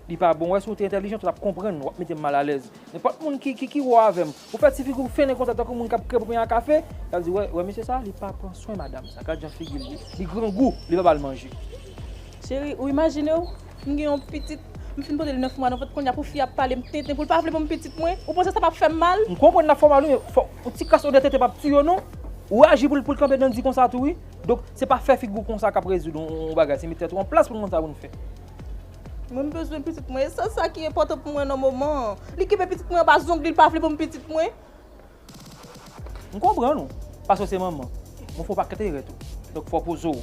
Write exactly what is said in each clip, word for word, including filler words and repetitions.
Li pa bon, wè, si w te entèlijan, w t ap konprann, w ap mete m malalèz. Nenpòt moun ki, ki, ki wè w avè m, ou fè ti figi w fennen konsa, tankou moun k ap kreye pou pran yon kafe, y ap di, wè, wè, mesye sa, li pa pran swen madanm sa, gad jan figi l ye. Li grangou, li pa ba l manje. Cheri, ou imajine w, m gen yon pitit, m fin pote l nèf mwa nan vant, kounye a pou fi ap pale m tenten, pou l pa vle ban m pitit mwen, ou panse sa p ap fè m mal? M konprann n ap fè w mal, wi, men fò, yon ti kras odè tenten p ap tiye w, non. Ou aji pou l, pou l kanpe nan di konsa tou, wi. Donk, se pa fè figi w konsa k ap rezoud yon, yon bagay, se met tèt ou an plas pou l konn sa pou n fè. Mwen, m bezwen pitit mwen, e sa, sa ki enpòtan pou mwen nan moman an. Li kenbe pitit mwen anba zong li, li pa vle ban m pitit mwen. M konprann ou, paske w se manman. Mwen fè w pakèt erè tou. Donk, fò w poze w.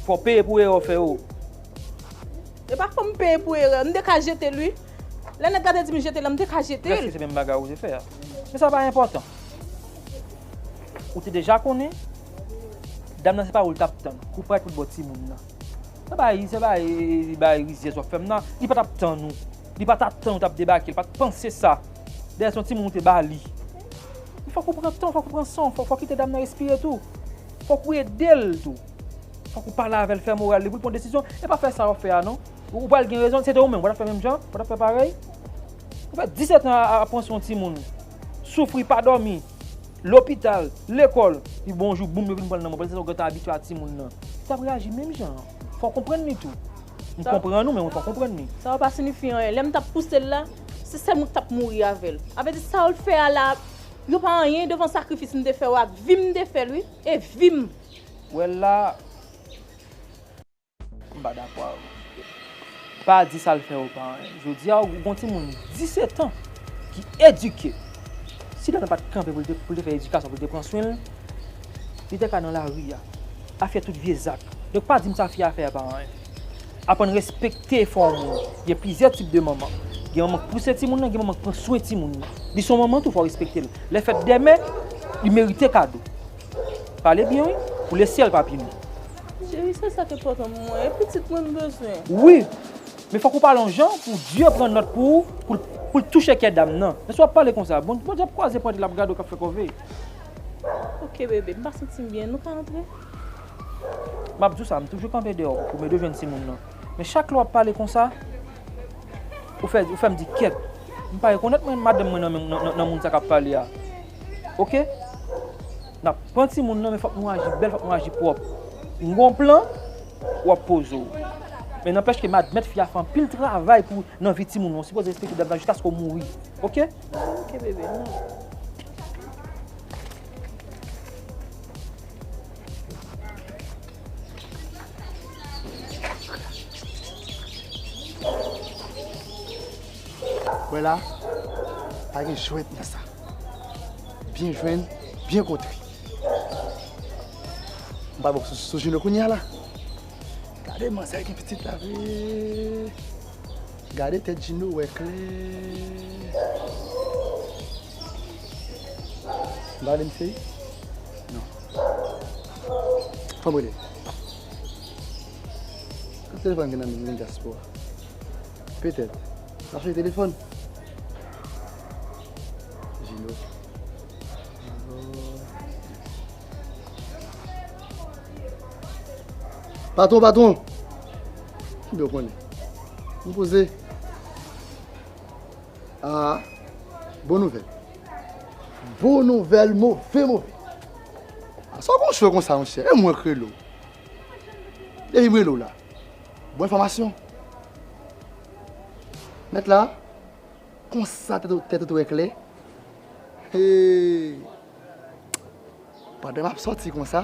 Fò w peye pou erè w fè yo. E pa fò m peye pou erè, m te ka jete l, wi. Lè nèg la te di m jete l, m te ka jete l. Prèske se menm bagay ou te fè a. Men sa pa enpòtan. Ou te deja konnen, dam nan se pa ou l t ap tann. Kou prèt pou l ba w timoun nan. Se bay, se bay, bay rizyèz w ap fè m nan. Li pa t ap tann ou. Li pa t ap tann ou t ap debake. Li pa t panse sa. Dayè, se yon timoun ou te ba li. Fòk ou pran tan, fòk ou pran san w, fòk, fòk kite dam nan respire tou. Fòk ou ede l tou. Fòk ou pale avè l, fè moral li pou l pran desizyon. E pa fè sa w ap fè a non. Ou, ou pral gen rezon, se te ou menm, ou pa t ap fè menm jan, ou pa t ap fè parèy. Ou fè disèt an a, a, ap pran swen yon timoun. Soufri, pa dòmi. Lopital, lekòl, epi bon jou, boum, yo vin pran l nan men w, paske se sa w gentan abitye a timoun nan. Li t ap reyaji menm jan an. Fò w konprann li tou. M konprann ou, men fò w konprann li. Sa yo pa siyifi anyen. Lè m t ap pouse l la, se sèl mwen ki t ap mouri avè l. A vle di, sa yo l fè a la, yo pa anyen devan sakrifis m te fè yo ak vi m te fè l, wi. E vi m. Wè la, m pa dakò avè w. Pa di sa l fè yo pa anyen. Jodi a, ou gon timoun disèt an ki edike. Si dam nan pa t kanpe pou l te, pou l te fè edikasyon, pou l te pran swen l, li te ka nan lari a, a fè tout vye zak. Donk, pa di m sa fi a fè a pa anyen. Aprann respekte efò moun. Gen plizyè tip de manman. Gen manman k pouse timoun nan, gen manman k pran swen timoun nan. Li se yon manman tou, fò w respekte l. Lè fèt dèmen, li merite kado. Pale byen, wi, pou lesyèl pa pini. Cheri, se sa k enpòtan pou mwen. E pitit mwen m bezwen. Wi, men fòk ou pale yon jan pou Dye pran nòt pou ou, pou, pou l touche kè dam nan. Men si w ap pale konsa, bon, Bondye ap kwaze pwent li, l ap gade w k ap fè kòve. Ok, bebe, m pa santi m byen. Nou ka antre? M ap di w sa, m toujou kanpe deyò pou m ede w jwenn timoun nan. Men chak lè w ap pale konsa, ou fè, ou fè m di, kèt, m pa rekonèt mwen, madanm mwen nan, nan, nan, nan moun sa k ap pale a. Ok? N ap pran timoun nan, men fòk nou aji bèl, fòk nou aji pwòp. M gon plan, w ap poze w. Men nanpèch ke m admèt fi a fè anpil travay pou nan vi timoun nan. Ou sipoze respekte dam nan jiskaske w mouri. Ok? Ok, bebe, non. Wè la, pa gen jwèt nan sa. Byen jwenn, byen kontre. M pral ba w sou, sou Jino kounye a la. Gade manzè gen pitit la vre. Gade tèt Jino wè klè. M pa vle misye? Non. Fò m rele. Tout telefòn gen nan men m, gen dyaspora. Petèt. Mache telefòn. Jino. Patwon, patwon. Kibè w konnen. M poze. Ah, bon nouvèl. Bon nouvèl, move, move. Ah, sa w gon cheve konsa, monchè? E mwen k rele w. Depi m rele w la. Bon enfòmasyon. Mèt la, konsa tèt ou, tèt ou twè klè. Hey! Pandan m ap sòti konsa,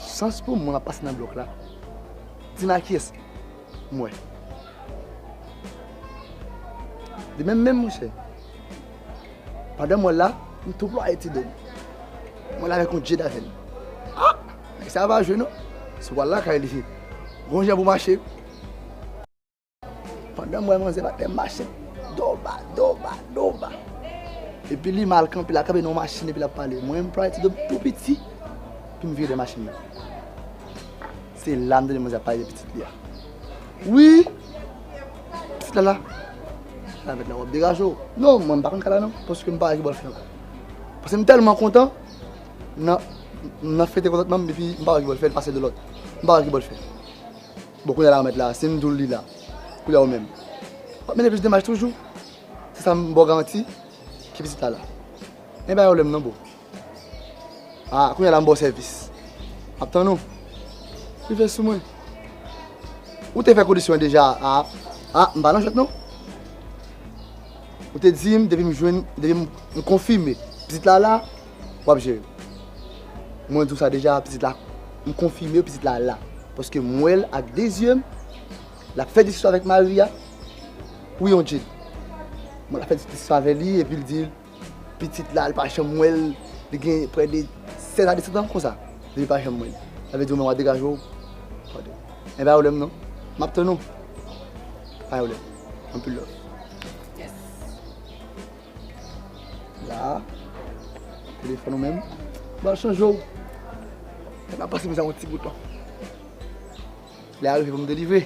chans pou mwen, m ap pase nan blòk la. Di m a kiyès m wè. Li menm menm, monchè. Pandan m wè l la, m tou plwaye ti do m. Mwen la avèk yon djed avè l. Ah! Nèg sa pa jwe non. Si w al lakay li, gon jan pou mache. Pandan m wè manzè pa t mache, doba, doba, doba. Epi li mal kanpe, l ap kanpe nan yon machin epi l ap pale. Mwen, m pral ti do m tou piti pou m vire dèyè machin nan. Se la m tande manzè ap pale de pitit li a. Wi! Pitit la la. La mèt la w ap degaje w. Non, mwen m pa konn ka la non, paske m pa wè ki bò l fè ankò. Paske m tèlman kontan, nan, nan fete kontantman m, epi m pa wè ki bò l fè, l pase de lòt. M pa wè ki bò l fè. Bon, kounye a la, mèt la, si m di w li la, kounye a ou menm. W ap mennen plis demach toujou. Se sa m ba w garanti. Ki pitit la la. Men pa gen pwoblèm non, bro. Ah, kounye a la m ba w sèvis. M ap tann ou. Rive sou mwen. Ou te fè kondisyon deja. Ah, ah, m pa nan jwèt non. Ou te di m, depi m jwenn, depi m, m konfime pitit la la, w ap jere. Mwen di w sa deja, pitit la, m konfime pitit la la. Paske m wè l ak de zye m, l ap fè diskisyon avèk mari a. Wi, yon Jid. Mwen, l ap fè diskisyon avè li, epi l di, pitit la, li pa janm wè l, li gen prè de sèz a disèt an konsa. Li pa janm wè l. Sa vle di, ou menm, w ap degaje w. Tande. E pa pwoblèm non. M ap tann ou. Pa pwoblèm. Anpil love. Yes. La, telefòn ou menm. Bon, chanje w. E pa pase m sa yon ti bout non. Lè a rive pou m delivre.